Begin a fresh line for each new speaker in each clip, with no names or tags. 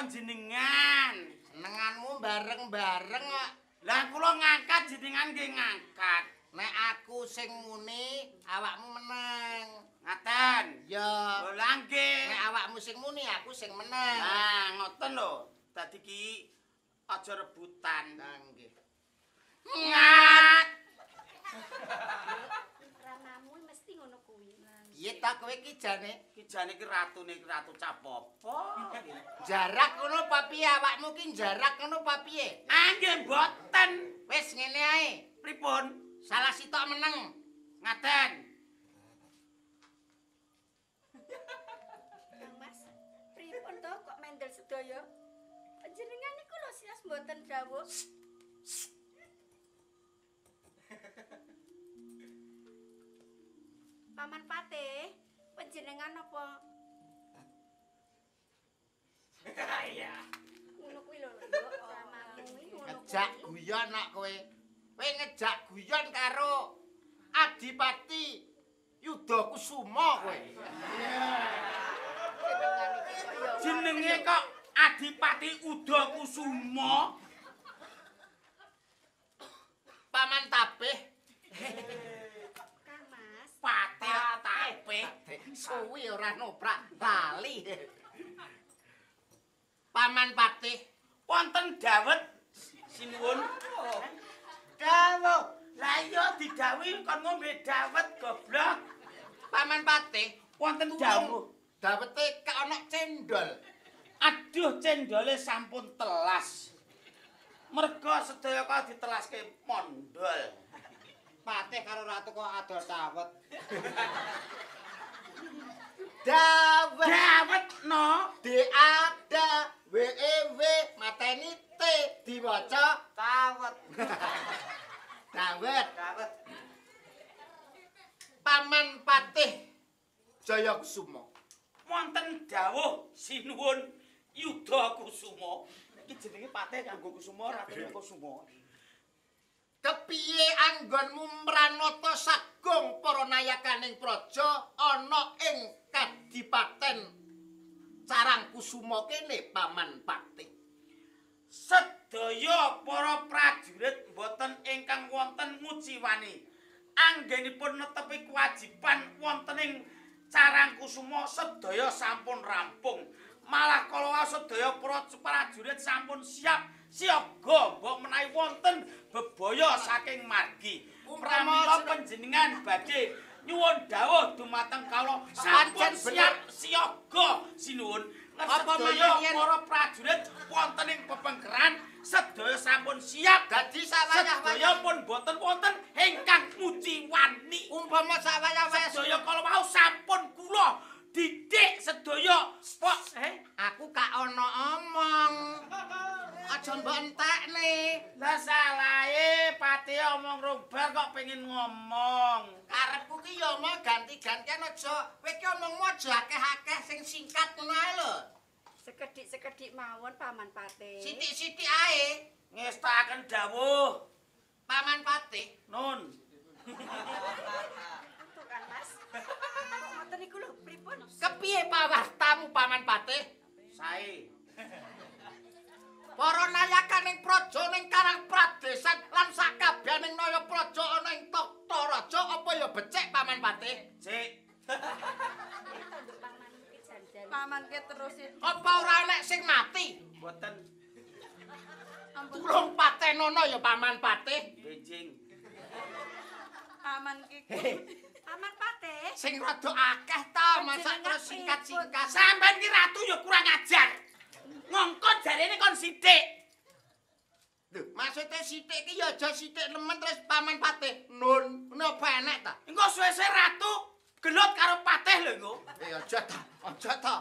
Jenengan
senenganmu bareng-bareng kok.
Lah kula ngangkat jenengan nggih ngangkat.
Nek aku sing muni, awakmu meneng.
Ngaten.
Ya.
Lha nggih.
Nek awakmu sing muni, aku sing meneng.
Nah, ngoten lho. Dadi ki aja rebutan.
Lah nggih.
Ngat.
Ramamu mesti ngono kuwi.
Piye ta kowe iki jane?
Ki jane ki ratune ki ratu capopo.
Jarak ngono apa piye awakmu ki jarak ngono apa piye?
Ah nggih mboten.
Wis ngene ae.
Pripun?
Salah sitok meneng.
Ngaten.
Kang Mas, pripun to kok mendel sedaya? Panjenengan niku lho sias mboten dawuh. Paman Patih, panjenengan apa?
Iya.
Ngono kuwi lho, ramamu iki ngono kuwi.
Ngejak guyon kok kowe. Kowe ngejak guyon karo Adipati Yuda Kusuma kowe.
Jenenge kok Adipati Uda Kusuma?
Paman Tapih.
Kang Mas.
Patih Tapih.
Suwi ora noprak lali. Paman Patih
wonten dawet sinuwun.
Dawuh.
Lah iya didhawuhi kon ngombe dawet goblok.
Paman Patih
wonten dawuh.
Dawete kok ana cendol.
Aduh cendole sampun telas. Merga sedaya kok ditelaske mondol.
Patih karo ratu kok adol dawet.
Dawet.
Dawet no.
D A D W E W mateni T diwaca
dawet.
Dawet.
Dawet.
Paman Patih Jaya Kusuma.
Wonten dawuh sinuwun Yuda Kusuma. Iki jenenge Patih kanggo Kusuma, ratune Kusuma.
Kepiye anggonmu mranata sagung para nayakaning praja ana ing kadipaten Carangkusuma kene Paman Patih?
Sedaya para prajurit mboten ingkang wonten nguciwani. Anggenipun netepi kewajiban wonten ing Carangkusuma sedaya sampun rampung. Malah kala sedaya para prajurit sampun siap siaga mbok menawi wonten bebaya saking margi. Pramila panjenengan badhe nyuwun dawuh dumateng kawula sampun siap siaga sinuwun.
Apa
sedaya para prajurit wonten ing pepengkeran sedaya sampun siap.
Dadi sawayah-wayah
sedaya pun boten wonten ingkang nguciwani.
Umpama sawayah-wayah
sedaya kala wau sampun kula didik sedaya pok.
Aku gak ana omong. Aja mbok entekne.
Lah salahe Patih omong rong bar kok pengen ngomong.
Karepku ki ya omong ganti-gantian aja. Kowe ki omongmu aja akeh-akeh sing singkat ngono ae lho.
Sekedhik-sekedhik mawon Paman Patih.
Sithik-sithik ae.
Ngestakaken dawuh
Paman Patih.
Nun.
Entuk kan Mas? Kok ngoten niku lho pripun?
Kepiye pawartamu Paman Patih?
Sae.
Para nayakan ing praja ning Karang Pradesan lan sakabehaning naya praja ana ing takhta raja apa ya becik Paman Patih?
Cik.
Paman iki jan-jan.
Paman ki terus
Apa ora enek sing mati?
Mboten.
Tulung patenono ya Paman Patih.
Benjing.
Paman ki.
Paman Patih.
Sing rada akeh ta, masa terus singkat-singkat.
Sampeyan ki ratu ya kurang ajar. Ngongkon jarene kon sithik.
Lho, maksude sithik ki ya aja sithik nemen terus Paman Patih. Nun, ngono apa enek ta?
Engko suwe-suwe ratu gelut karo patih lho engko.
Eh aja ta, aja ta.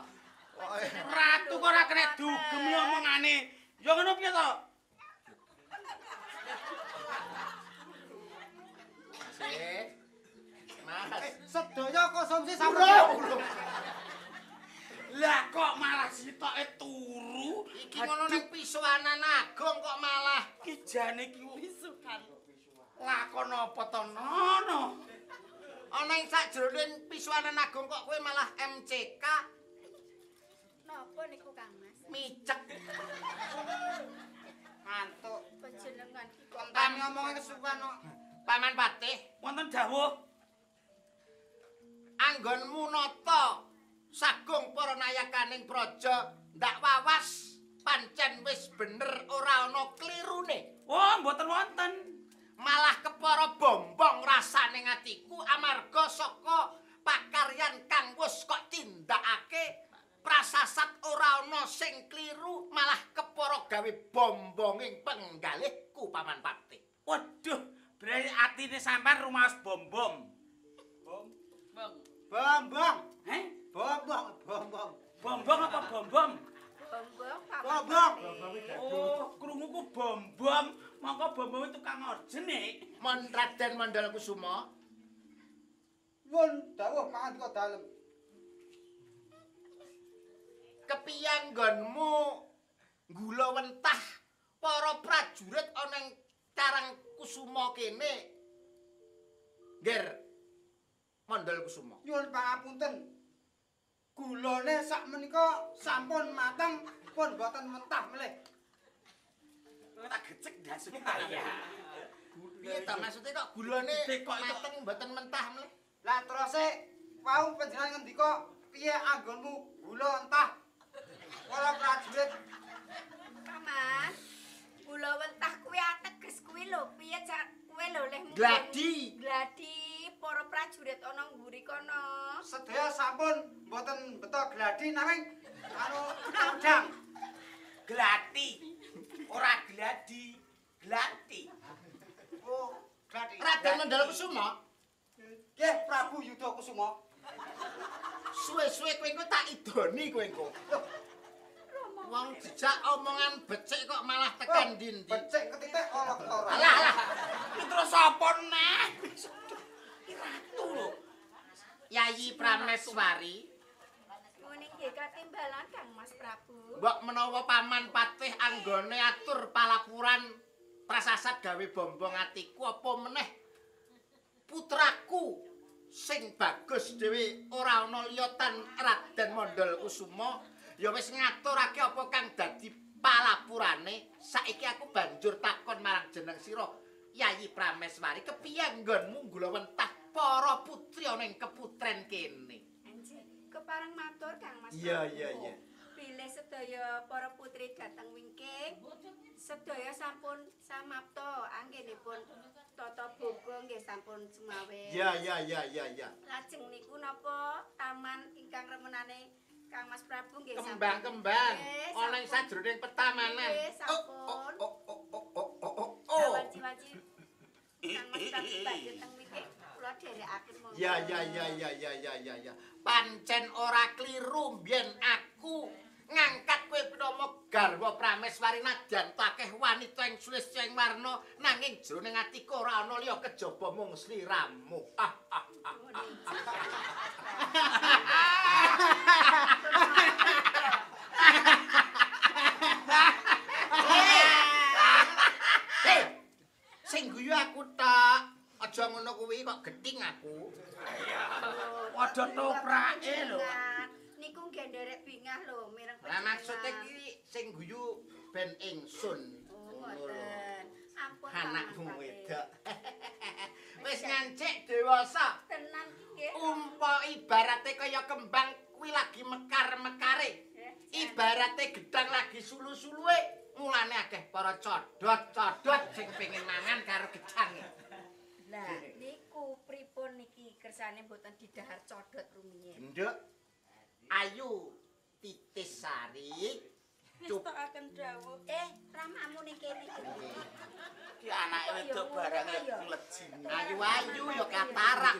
Ratu kok ora kena dugemi omongane. Ya ngono piye to?
Mas.
Sedaya konsumsi sampun.
Lah kok malah sitoke turu?
Iki ngono ning pisuanan agung kok malah
iki jane iki
pisukan.
Lakon apa to nono?
Ana ing sakjroning pisuanan agung kok kowe malah MCK.
Napa niku Kang Mas?
Micek.
Ngantuk.
Panjenengan iki kok
Kami ngomonge kesuwen kok.
Paman Patih,
wonten dawuh.
Anggonmu nata sagung para nayakaning praja ndak wawas pancen wis bener ora ana klirune.
Oh, mboten wonten.
Malah kepara bombong rasane atiku amarga saka pakaryan kang wis kok tindakake prasasat ora ana sing kliru malah kepara gawe bombonging penggalihku Paman Patih.
Waduh, berarti atine sampean rumaos bom-bom.
Bom. Bong.
Bombong.
Heh?
Bombong, bombong.
Bombong apa bom-bom?
Bombong Paman.
Bombong.
Oh, krunguku bom-bom. Mongko bom-bom tukang orjen nek.
Mon Raden Mandala Kusuma.
Won dawuh pangandika dalem.
Kepiye nggonmu nggula wentah para prajurit ana ing Karang Kusuma kene? Ngger Mandala Kusuma.
Nyuwun pangapunten. Gulane sak menika sampun mateng pun boten mentah melih.
Tak gecek ndasmu. Iya.
Piye ta maksude kok gulane mateng mboten mentah melih?
Lah terose wau panjenengan ngendika piye anggonmu gula entah para prajurit.
Paman, gula wentah kuwi ateges kuwi lho piye kowe lho lehmu.
Gladi.
Gladi para prajurit ana mburi kono.
Sedaya sampun mboten beto gladi nanging anu udang.
Glati. Ora gladi, glati.
Oh, gladi.
Raden Mandala Kusuma.
Nggih, Prabu Yudha Kusuma.
Suwe-suwe kowe engko tak idoni kowe engko. Wong jejak omongan becik kok malah tekan ndi-ndi.
Becik ketitik ala ketara.
Alah alah.
Iki terus sapa neh? Iki ratu lho.
Yayi Prameswari.
Ngene nggih katimbalan Kang Mas Prabu.
Mbok menawa Paman Patih anggone atur palapuran prasasat gawe bombong atiku apa meneh putraku sing bagus dhewe ora ana liya tan Raden Mandala Kusuma ya wis ngaturake apa kang dadi palapurane. Saiki aku banjur takon marang jeneng sira Yayi Prameswari, kepiye nggonmu nggula wentah para putri ana ing keputren kene?
Anjir, kepareng matur Kang Mas.
Iya iya iya.
Bilih sedaya para putri dateng wingking, sedaya sampun samapta anggenipun tata boga nggih sampun sumawe.
Iya iya iya iya iya.
Lajeng niku napa taman ingkang remenane Kang Mas Prabu nggih sampun.
Kembang-kembang ana ing sajroning petamanan.
Nggih sampun.
Oh oh oh oh oh oh oh.
Wanci-wanci Kang Mas Prabu badhe teng wingking kula dherekaken monggo.
Ya ya ya ya ya ya ya ya. Pancen ora kliru mbiyen aku ngangkat kowe pinama garwa Prameswari nadyan akeh wanita ing sulistya ing warna nanging jroning atiku ora ana liya kejaba mung sliramu. Ah ah ah. Hei. Sing guyu aku tok. Aja ngono kuwi kok gething aku.
Padha toprake lho.
Niku nggih nderek bingah lho mireng
panjenengan. Lah maksude iki sing guyu ben ingsun.
Oh, ngoten. Ampun
anakmu wedok. Wis ngancik dewasa.
Tenan ki nggih.
Umpa ibarate kaya kembang kuwi lagi mekar-mekare. Ibarate gedang lagi sulu-suluwe. Mulane akeh para codot-codot sing pengen mangan karo gedange.
Lah niku pripun niki kersane mboten didahar codot rumiyin.
Nduk. Ayu Titis Sari
ngestokaken dawuh.
Ramamu ning kene iki.
Ki anake wedok barange nglejing.
Ayu-ayu ya katarak.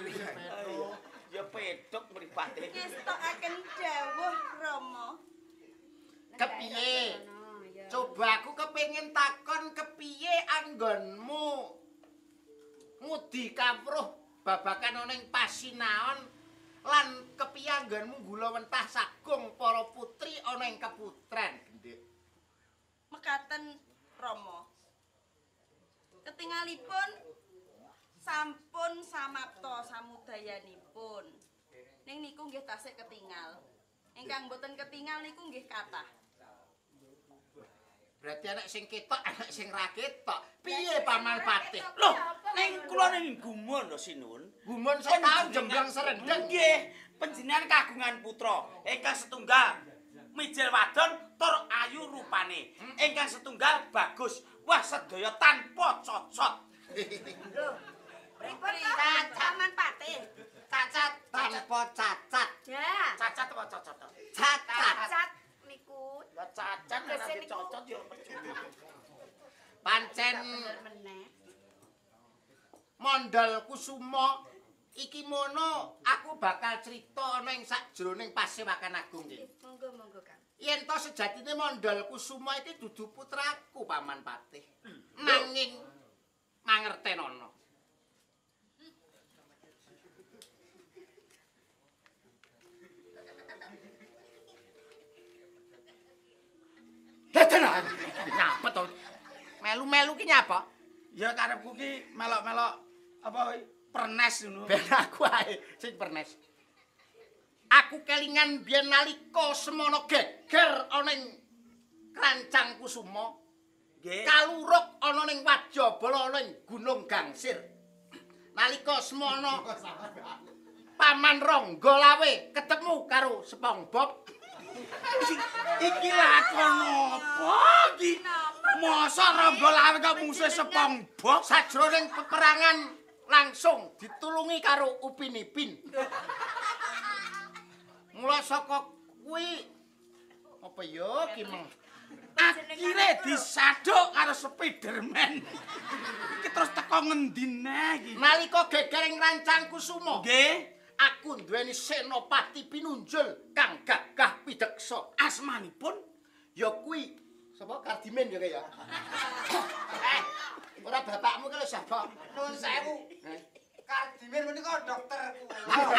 Ya pedhok mripate.
Ngestokaken dawuh Rama.
Kepiye? Coba aku kepengin takon kepiye anggonmu ngudi kawruh babagan ana ing pasinaon lan kepiye anggonmu gula wentah sagung para putri ana ing keputren, Gendhik.
Mekaten Rama. Ketingalipun sampun samapta samudayanipun. Ning niku nggih tasik ketingal. Ingkang boten ketingal niku nggih kathah.
Berarti anak sing ketok, anak sing ra ketok. Piye Paman Patih?
Loh, ning kula ning gumun lho sinuwun.
Gumun setahun jembleng serendeng.
Nggih, panjenengan kagungan putra ingkang setunggal mijil wadon tur ayu rupane. Ingkang setunggal bagus. Wah, sedaya tanpa cocot.
Lho, pripun Paman Patih?
Cacat tanpa cacat.
Ya.
Cacat apa cocot?
Cacat.
Cacat niku.
Lah cacat nek cocot ya percuma.
Pancen Mondol Kusuma iki mono aku bakal crita ana ing sakjroning Pasewakan Agung iki.
Monggo monggo Kang.
Yen to sejatine Mondol Kusuma iki dudu putraku Paman Patih. Nanging mangertenono. Dadan nyapa to? Melu-melu ki nyapa?
Ya karepku ki melok-melok apa pernes ngono.
Ben aku ae sing pernes. Aku kelingan biyen nalika semono geger ana ing Krancang Kusuma.
Nggih.
Kaluruk ana ning Wajabala ana ing Gunung Gangsir. Nalika semono Paman Rangga Lawe ketemu karo SpongeBob.
Iki lakon apa iki? Mosok Rangga Lawe kok mungsuhe SpongeBob?
Sajroning peperangan langsung ditulungi karo Upin Ipin. Mula saka kuwi apa ya ki meng
akhire disaduk karo Spiderman. Iki terus teko ngendine iki?
Nalika geger ing Rancang Kusuma.
Nggih.
Aku duweni senopati pinunjul kang gagah pideksa.
Asmanipun
ya kuwi sapa Kardimen ya kaya. Ora bapakmu ki lho sapa?
Nuwun sewu. Kardimen menika dokter kula.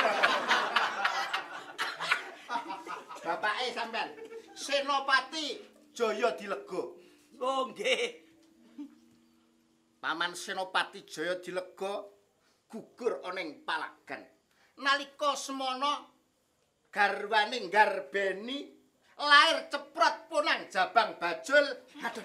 Bapake sampean Senopati Jaya Dilega.
Oh nggih.
Paman Senopati Jaya Dilega gugur ana ing palagan. Nalika semono garwane nggarbeni lair ceprot punang jabang bajul. Aduh.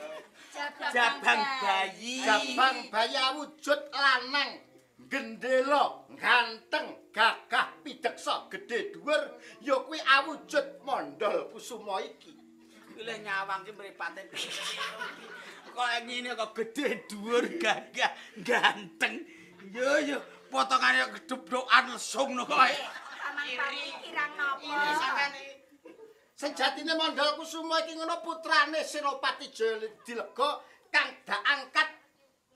Jabang bayi.
Jabang bayi wujud lanang, gendela, ganteng, gagah pideksa, gedhe dhuwur, ya kuwi awujud Mondol Kusuma iki.
Kuwi nyawang ki mripate. Kok ngene kok gedhe dhuwur, gagah, ganteng. Yo yo potongane gedhublokan lesung no kok.
Paman Patih kirang napa?
Sejatine Mondol Kusuma iki ngono putrane Senopati Jaya Dilega kang dak angkat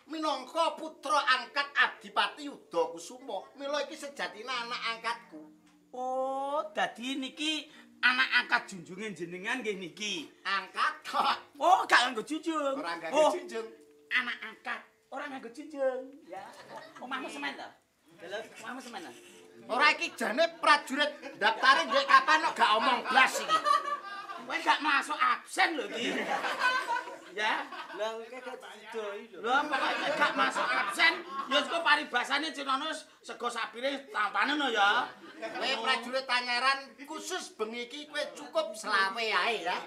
minangka putra angkat Adipati Yuda Kusuma. Mila iki sejatine anak angkatku.
Oh, dadi niki anak angkat junjunge jenengan nggih niki.
Angkat tok.
Oh, gak nganggo junjung.
Ora nganggo junjung.
Anak angkat ora nganggo junjung. Ya. Omahmu semen to? Lho, omahmu semen to?
Ora iki jane prajurit daftare ndek kapan kok gak omong blas iki.
Kowe gak masuk absen lho iki. Ya.
Lah kowe gak disidoi lho.
Lho pokoke gak masuk absen, ya saka paribasane Cinono sego sapire tampane no ya.
Kowe prajurit tanyaran khusus bengi iki kowe cukup selawe ae ya.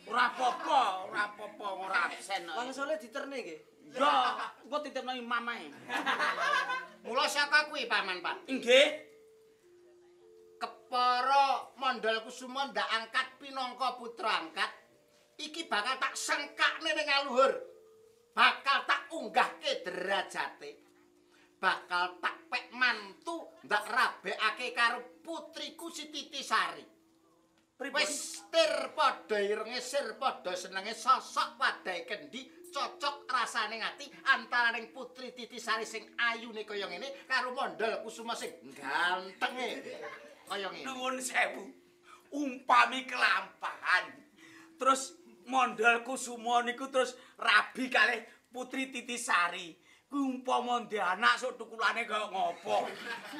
Ora apa-apa, ora apa-apa ora absen.
Langsung diterne nggih.
Ya, engko titipno imam ae.
Mula saka kuwi Paman Pak.
Nggih.
Kepara Mondol Kusuma ndak angkat pinangka putra angkat. Iki bakal tak sengkakne ning aluhur. Bakal tak unggahke derajate. Bakal tak pek mantu ndak rabekake karo putriku si Titisari. Wis tir padha irenge sir padha senenge sosok wadahe kendi cocok rasane ngati antaraning putri Titisari sing ayune kaya ngene karo Mondol Kusuma sing gantenge kaya ngene.
Nuwun sewu. Umpami kelampahan. Terus Mondol Kusuma niku terus rabi kalih putri Titisari. Kuwi umpama ndek anak sok tukulane kaya ngopo.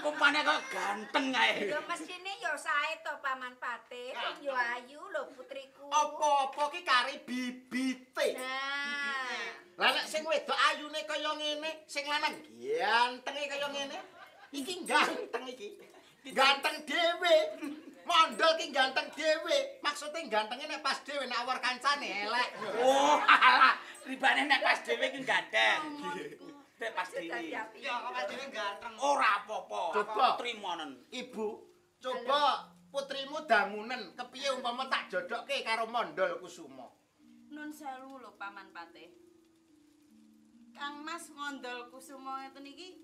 Umpamane kaya ganteng ae.
Ya mesthine ya sae to Paman Patih, yo ayu lho putriku.
Apa-apa ki kari bibite.
Nah.
Lah nek sing wedok ayune kaya ngene, sing lanang gantenge kaya ngene. Iki ganteng iki. Ganteng dhewe. Mondol ki ganteng dhewe. Maksude gantenge nek pas dhewe nek awor kancane elek.
Oh, alah, ribane nek pas dhewe ki ganteng. Nek pas dhewe.
Ya kok pas dhewe ganteng.
Ora apa-apa.
Coba
trimonen.
Ibu, coba putrimu dangunen kepiye umpama tak jodokke karo Mondol Kusuma.
Nun sewu lho Paman Patih. Kang Mas Mondol Kusuma ngeten iki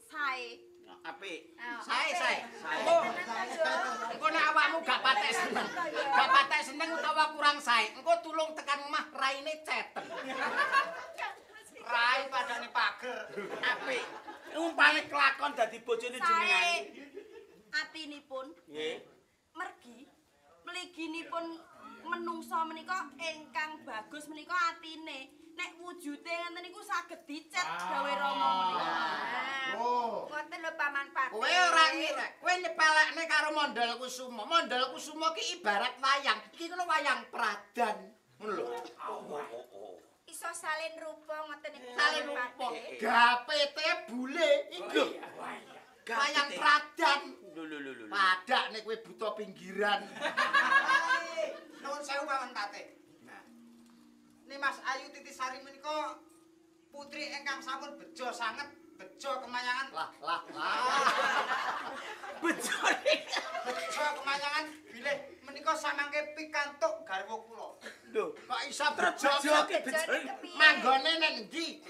sae.
Apik.
Sae, sae. Engko nek awakmu gak patek seneng. Gak patek seneng utawa kurang sae, engko tulung tekan omah raine ceten.
Rai padane pager.
Apik. Umpame kelakon dadi bojone jenengan.
Atinipun.
Nggih.
Mergi mliginipun menungsa menika ingkang bagus menika atine. Nek wujude ngenten niku saged dicet gawe rama menika.
Oh.
Ngoten lho Paman Patih.
Kowe ora ngira, kowe nyepelekne karo Mondol Kusuma. Mondol Kusuma ki ibarat wayang. Iki ngono wayang pradan. Ngono lho.
Iso salin rupa ngoten niku.
Salin rupa. Gapete bule iki. Wayang pradan.
Lho lho lho lho.
Padakne kowe buta pinggiran.
Nuwun sewu Paman Patih. Nimas Ayu Titisari menika putri ingkang sampun bejo sanget, bejo kemayangan.
Lah lah lah.
Bejo.
Bejo kemayangan bilih menika samangke pikantuk garwa kula.
Lho,
kok iso bejo
ki bejo?
Manggone nang endi?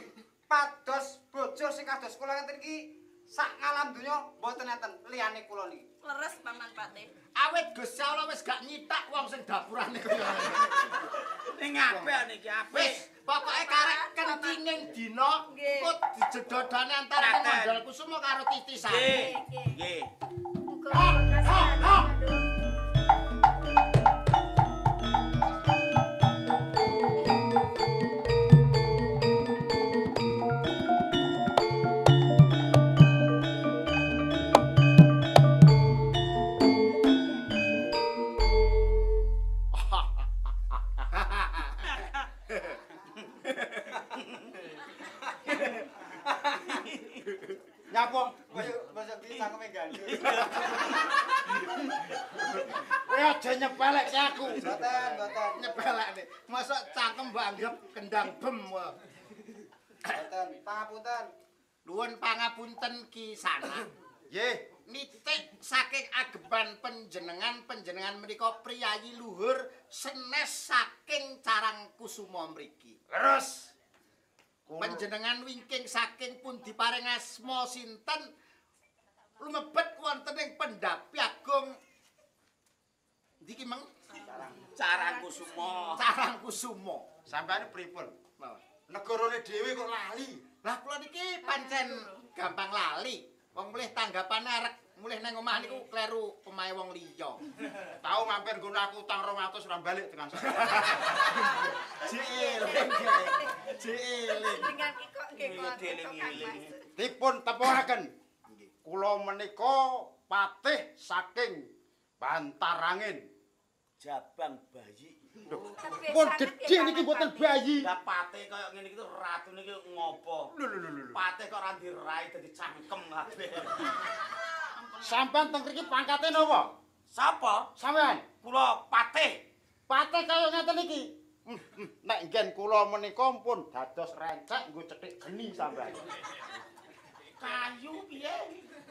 Pados bojo sing kados kula ngeten iki sak ngalam donya mboten enten liyane kula niki.
Leres Paman Patih.
Awit Gusti Allah wis gak nyitak wong sing dapurane kaya ngene.
Ning apik niki apik.
Wis, pokoke karek kentining dina engko dijedodane antara Mondol Kusuma karo Titisari.
Nggih.
Muga-muga kasihan.
Nyapa? Koyo mosok iki cangkeme gandul.
Kowe aja nyepelekke aku.
Mboten, mboten.
Nyepelekne. Mosok cangkem mbok anggap kendang bem.
Mboten, pangapunten.
Nuwun pangapunten Ki Sanak.
Nggih.
Nitik saking ageman panjenengan menika priyayi luhur senes saking Carang Kusuma mriki.
Leres.
Panjenengan wingking saking pundi paring asma sinten lumebet wonten ing Pendhapi Agung ndi ki Meng?
Carang Kusuma.
Carang Kusuma.
Sampeyan pripun? Negarane dhewe kok lali.
Lah kula niki pancen gampang lali. Wong mulih tanggapane arek mulih nang omah niku kleru omahe wong liya.
Tau mampir nggono aku utang 200 ora balik tekan.
Jeeling. Jeeling.
Jenengan ki kok nggih kok
dieling-eling.
Dipun tepungaken. Kula menika patih saking
Bantarangin.
Jabang bayi.
Pun gedhe niki mboten bayi.
Lah pate kaya ngene iki ratu niki ngopo?
Lho lho lho.
Pate kok ora dirai dadi cangkem kabeh.
Sampeyan teng mriki pangkate napa?
Sapa?
Sampeyan.
Kula patih.
Patih kaya ngeten iki. Nek nggen kula menika pun dados rencek nggo cethik geni sampeyan.
Kayu piye?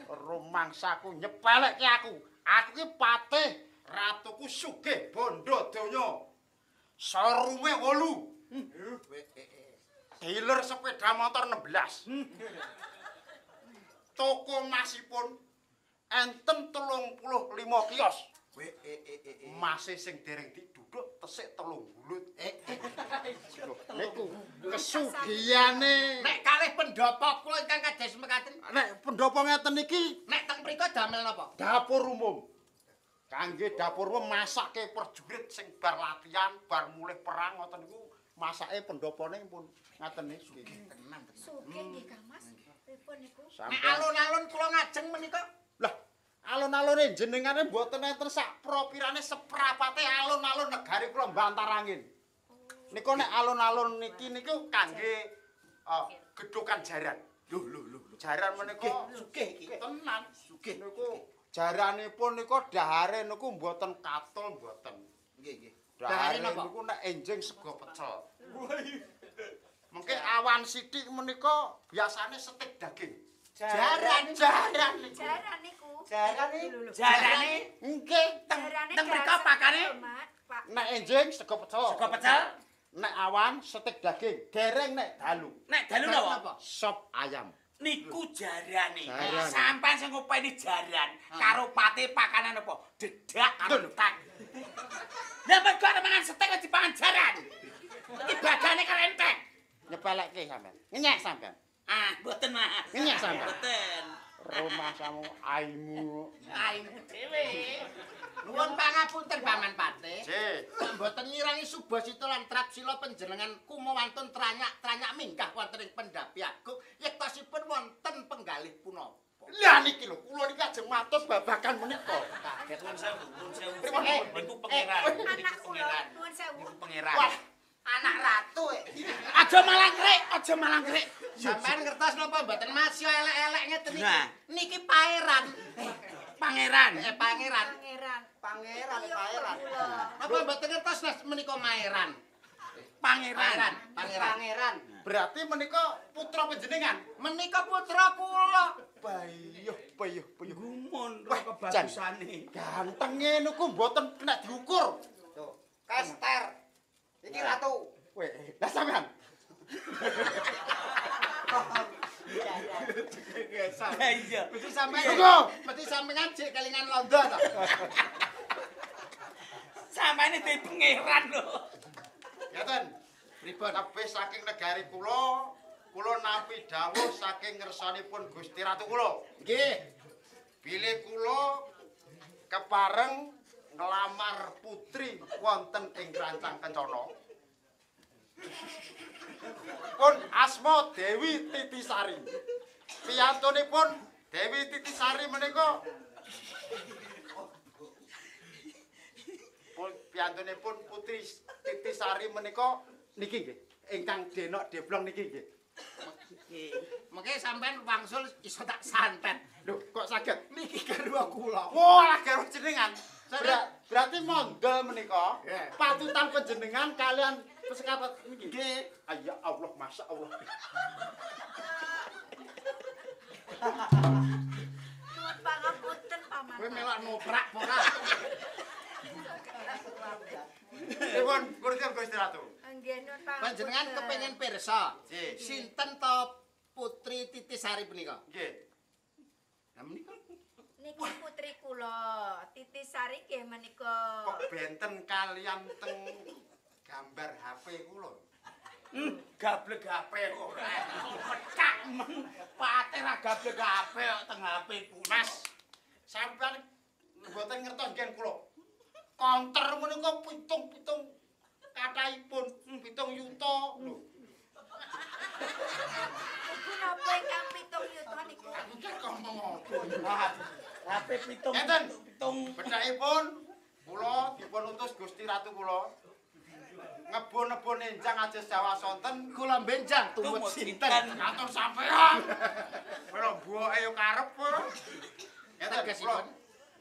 Rumangsaku nyepelekke aku. Aku ki patih, ratuku sugih bondo donya. Sarume 8. Dealer sepeda motor 16. Toko masipun enten 35 kios. Mase sing dereng diduduk tesik 3 bulut. Niku kesugihane.
Nek kalih pendopo kula ingkang kados mekaten.
Nek pendopo ngeten iki,
nek teng mriku damel napa?
Dapur umum. Kangge dapur umum masake prajurit sing bar latihan, bar mulih perang ngoten niku masake pendopone pun ngaten niki.
Tenan.
Sugih nggih Kang Mas. Pripun niku?
Nek alun-alun kula ngajeng menika.
Lah, alun-alune jenengane mboten enten sak propirane seprapate alun-alun negari kula Bantarangin. Niku nek alun-alun niki niku kangge gedhokan jaran.
Lho lho lho.
Jaran menika
sugih iki.
Tenan, sugih niku. Jaranipun niku dahare niku mboten katul mboten.
Nggih nggih.
Dahare niku nek enjing sego pecel. Mengke awan sithik menika biasane setik daging.
Jaran
jaran niku.
Jaran niku.
Jarane.
Jarane
nggih
teng mriko pakane
nek enjing sego pecel.
Sego pecel.
Nek awan setik daging, dereng nek dalu.
Nek dalu napa?
Sop ayam.
Niku jarane. Sampeyan sing ngopeni jaran karo pate pakanan apa? Dedak karo entek. Lah mergo arep mangan setek wis dipangan jaran. Iki bagane karo entek.
Nyepelekke sampean. Ngenyek sampean.
Ah, mboten Mas.
Ngenyek sampean.
Mboten.
Rumahsamu aimu.
Aimu dhewe.
Nuwun pangapunten Paman Patih.
Nggih.
Mboten ngirangi subasita lan trapsila panjenengan kumawantun tranyak-tranyak minggah wonten ing pendhapi agung yektosipun wonten penggalih punapa.
Lah niki lho, kula niki ajeng matur babagan menika.
Nuwun sewu, nuwun sewu. Niku pangeran.
Anak kula nuwun sewu.
Niku pangeran.
Wah,
anak ratu.
Aja malangkrik, aja malangkrik.
Sampeyan ngertos napa mboten Mas yo elek-elek ngeten niki. Niki paeran.
Pangeran.
Pangeran.
Pangeran.
Pangeran, pangeran.
Napa mboten ngertos Mas menika maeran?
Pangeran.
Pangeran.
Pangeran.
Berarti menika putra panjenengan.
Menika putra kula.
Bayuh, bayuh, bayuh.
Gumun ro kebagusane.
Gantenge niku mboten kena diukur.
Tuh, kester. Iki ratu.
Weh, lah sampean.
Iya.
Mesti sampean. Mesti sampean jek kelingan londo to.
Sampeyan dadi pangeran lho.
Ngaten. Pripun? Tebih saking negari kula, kula nampi dawuh saking ngersanipun Gusti Ratu kula.
Nggih.
Bilih kula kepareng nglamar putri wonten ing Rancang Kencana. Pun asma Dewi Titisari. Piyantunipun Dewi Titisari menika piyantunipun Putri Titisari menika niki nggih, ingkang denok deblong niki nggih.
Mengke sampean wangsul iso tak santet.
Lho, kok saged?
Niki garwa kula.
Wah, garwa jenengan. Berarti mondol menika patutan panjenengan kalian pesekapat niki.
Nggih.
Ya Allah, Masya Allah.
Nuwun pangapunten Paman.
Kowe melok noprak apa ora?
Pripun kurang Gusti Ratu?
Nggih, nuwun pangapunten.
Panjenengan kepengin pirsa. Sinten to Putri Titisari punika?
Nggih.
Lah menika
niki putri kula, Titisari nggih menika.
Kok benten kalian teng gambar HP kula?
Gablek HP ora. Pecak men. Pate ra gablek HP kok teng HP ku.
Mas, sampean mboten ngertos ngen kula. Konter menika pitung-pitung kathahipun 7 yuta lho.
Niku napa ingkang 7 yuta niku?
Aku ki ngomong apa?
HP pitung.
Ngeten. Pitung. Bedhakipun kula dipun utus Gusti Ratu kula. Ngebon-nebon enjang aja Jawa sonten
kula benjang tumut sinten.
Ngatur sampean. Kula mbuke yo karep. Ngeten kula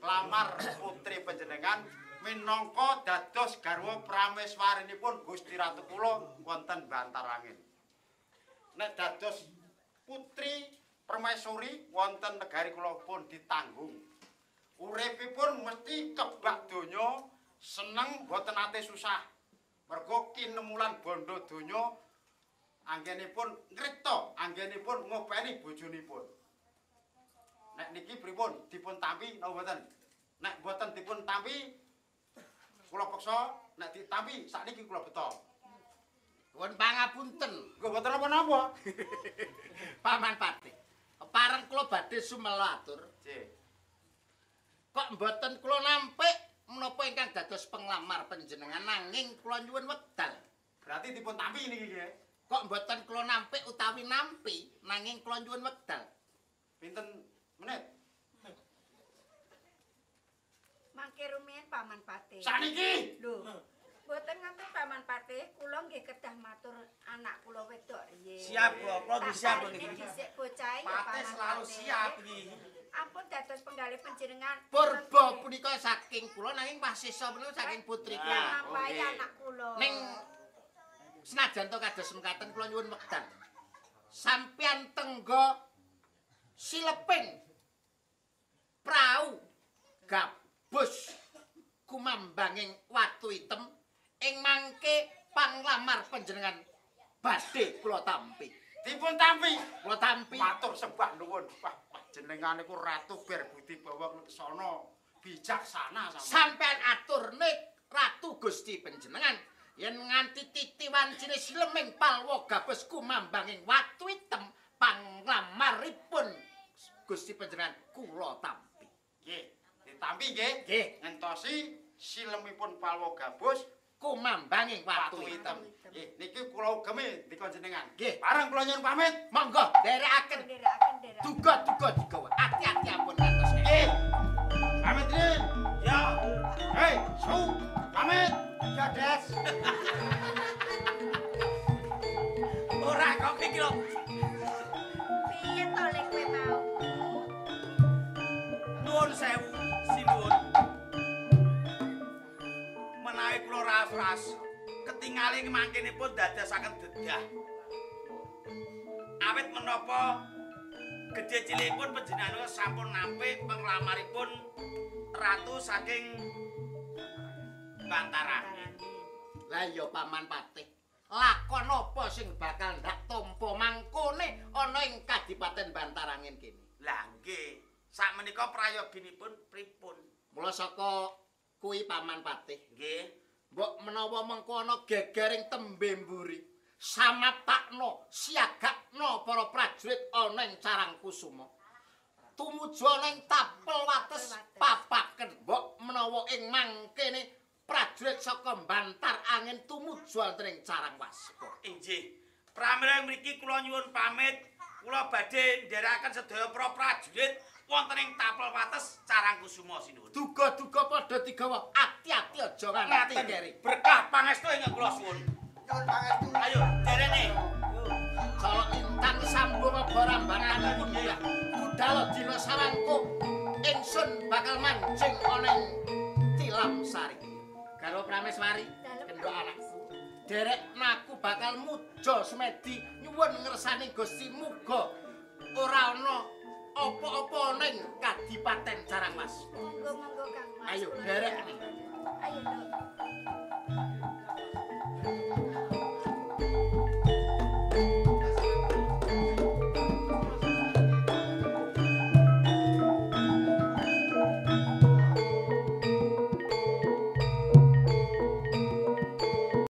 lamar putri panjenengan minangka dados garwa prameswarinipun Gusti Ratu kula wonten Bantarangin. Nek dados putri permaisuri wonten negari kula pun ditanggung. Uripipun mesti kebak donya, seneng mboten ate susah. Mergo kinemulan bondo donya anggenipun ngripta, anggenipun ngopeni bojonipun. Nek niki pripun dipun tampi napa mboten? Nek mboten dipun tampi kula peksa, nek ditampi sakniki kula beto.
Nuwun pangapunten.
Nggih mboten napa-napa.
Paman Patih. Pareng kula badhe sumela atur.
Nggih.
Kok mboten kula nampik menapa ingkang dados penglamar panjenengan nanging kula nyuwun wekdal.
Berarti dipun tampi niki nggih.
Kok mboten kula nampik utawi nampi nanging kula nyuwun wekdal.
Pinten menit?
Mangke rumiyin Paman Patih.
Sakniki.
Lho. Mboten ngantos Paman Patih, kula nggih kedah matur anak kula wedok riyin.
Siap kula, kula nggih siap niki.
Dhisik bocah ya Paman.
Patih selalu siap iki.
Ampun dados penggalih panjenengan.
Purba punika saking kula nanging pasisa punika saking putri kula.
Nampai anak kula.
Ning senajan to kados mekaten kula nyuwun wekdal. Sampeyan tenggo sileping prau gabus kumambanging watu item ing mangke panglamar panjenengan badhe kula tampi.
Dipun tampi.
Kula tampi.
Matur sembah nuwun. Wah, jenengan niku Ratu Berbudi Bawa Leksana, bijaksana sampeyan.
Sampeyan aturne Ratu Gusti panjenengan yen nganti titi wancine sileming palwa gabus kumambanging watu item panglamaripun Gusti panjenengan kula tampi.
Nggih, ditampi nggih.
Nggih.
Ngentosi silemipun palwa gabus
kumambanging watu item.
Nggih, niki kula ugemi dikon jenengan.
Nggih.
Bareng kula nyuwun pamit.
Monggo nderekaken.
Nderekaken.
Duga-duga digawa. Ati-ati ampun ngantos.
Nggih. Pamit riyin.
Ya.
Hei, su, pamit.
Ya, Des.
Ora kok iki lho.
Piye to lek kowe mau?
Nuwun sewu, sinuwun. Menawi kula ras-ras ketingali mangkenipun dadosaken dedah. Awit menapa gedhe cilikipun panjenengan sampun nampik penglamaripun ratu saking Bantarangin.
Lah iya Paman Patih. Lakon apa sing bakal ndak tampa mangkone ana ing Kadipaten Bantarangin kene?
Lah nggih, sakmenika prayoginipun pripun?
Mula saka kuwi Paman Patih.
Nggih.
Mbok menawa mengko ana gegering tembe mburi, samatakno, siagakno para prajurit ana ing Carangkusuma. Tumuju ana ing tapel wates papaken. Mbok menawa ing mangkene prajurit saka Bantar Angin tumuju wonten ing Carangwaspa.
Inggih. Pramila mriki kula nyuwun pamit, kula badhe nderekaken sedaya para prajurit wonten ing tapel wates Carangkusuma sinuwun.
Duga-duga padha digawa, ati-ati aja nganti keri.
Berkah pangestu ingkang kula suwun.
Nyuwun pangestu.
Ayo, derene.
Colok intang sambung apa rambatan pundak. Budal dina sawangku ingsun bakal mancing ana ing Tilam Sari. Garwa Prameswari, kendho anakku. Derek aku bakal muja semedi nyuwun ngersani Gusti muga ora ana apa-apa ning Kadipaten Carangwaspa.
Monggo-monggo Kang Mas.
Ayo derek.
Ayo, Nduk.